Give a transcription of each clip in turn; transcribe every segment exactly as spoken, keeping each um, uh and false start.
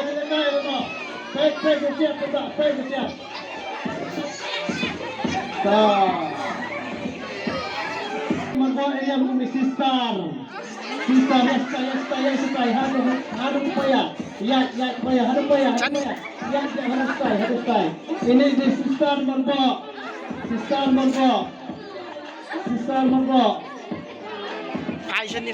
Peit, peit, peit, peit. Marbo area kum i sister. Sister, yes, sister, yes, sister, yes, sister. Haduh, haduh paya. Ya, ya, paya, haduh paya, haduh paya. Ya, ya, haduh sister, haduh sister. Ini di sister Marbo. Sister Marbo. Sister Marbo. Kai shani.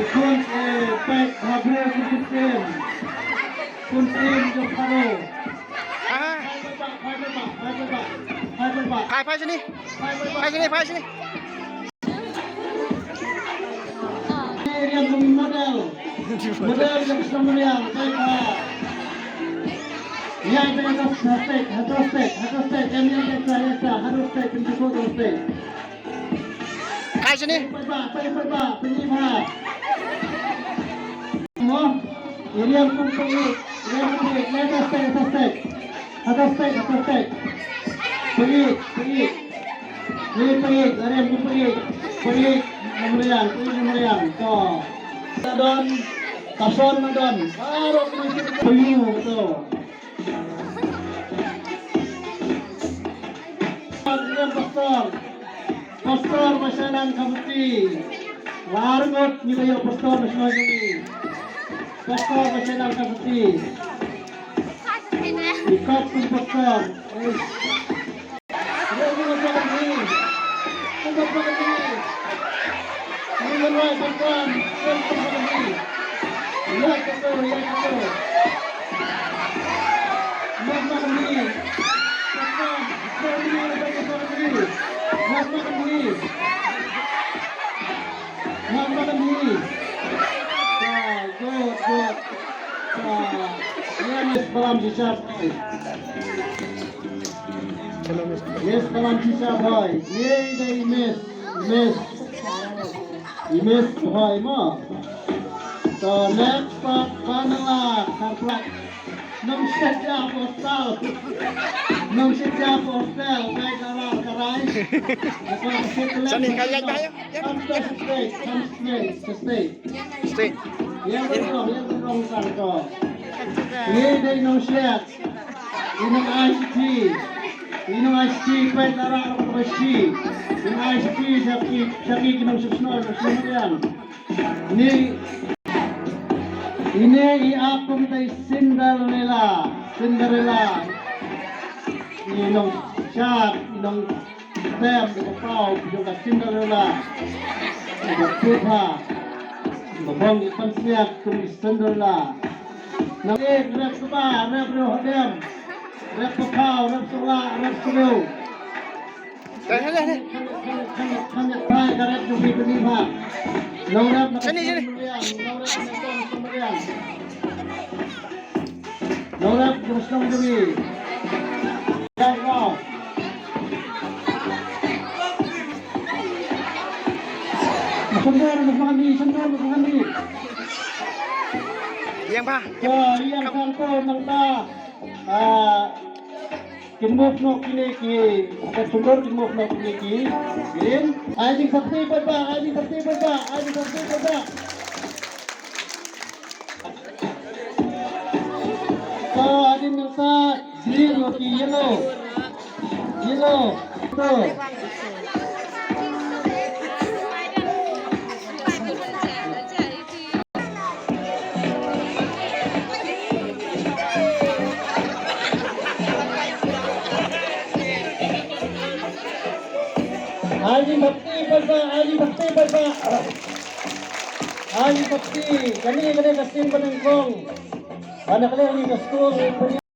Khun, eh, pek, habro, khun, khun, khun, khun, khun, khun, khun. Aha. Phai, phai, phai, phai, phai, phai, phai. Phai, phai shini. Phai, phai, phai. Phai shini, phai shini. Area model. Model yang semeriang, baik, ha. Ya, itu yang atas, hashtag, hashtag, hashtag, yang, yang, yang, yang, yang, hashtag, yang cukup, hashtag. Kai shini. Phai, phai, phai, phai, phai, phai, phai. Mo, area kum phai, area kum phai, yang atas, hashtag, hashtag. Atas stage, atas stage. Peit, peit. Ni peit, lari peit. Peit, namariang, peit namariang. To. Nadon, kason nadon. Baru peit, to. Pastor, Pastor Mashanan Kamti. Larngot ni layo Pastor Mashanan Kamti. Pastor Mashanan Kamti. Ikut pun Pastor. Ini Pastor ni. Ini Pastor ni. Ini Pastor ni. Ini Pastor ni. Ini Pastor ni. Ini Pastor ni. Ini Pastor ni. Yes, kalam shisha bhai. Ye dei miss, miss. Miss bhai ma. To next pa panela karplak. Nong shet ya postal. Nong shet ya postal. Kai karar karai. Sani kalian bahaya. Come straight, come straight, come straight. State. Ïa ka rong, ïa ka rong sang ko. Ngi dei nong shet. Ngi nong I C T. Ngi nong I C T peit la ra ka shi. Ngi nong I C T sha ki, sha ki ki nong suk snor, suk snor mariang. Ngi, ine i ap kum tai Cinderella, Cinderella. Ngi nong shet, ngi nong Tem, ka paw, ka jong ka Cinderella. Ka putha. Ka bong, ka pansniat, kum ki Cinderella. Nang ek, rep sba, rep riew hadem. Rep ka paw, rep sula, rep sulu. Deh, deh, deh. Kan, kan, kan, kan, kan, ka rep jong phi pynlima. Nang rep na Sini, sini. Nang rep na Nong rep jong shnong jong ngi. Dei ko. Sendor, sendor, sendor. Ïeng ba. Ko, ïeng kan ko nangta. Ah, kin move noh kine ki, ka sendor kin move noh kine ki. Green. Ai jingshakti paidbah, ai jingshakti paidbah, ai jingshakti paidbah. Sa adin nangta green wa ki yellow. Yellow. To. Ai jingshakti paidbah, ai jingshakti paidbah. Ai jingshakti, kane kane ka sien ba nyngkong. Ba na ka liang ka skul.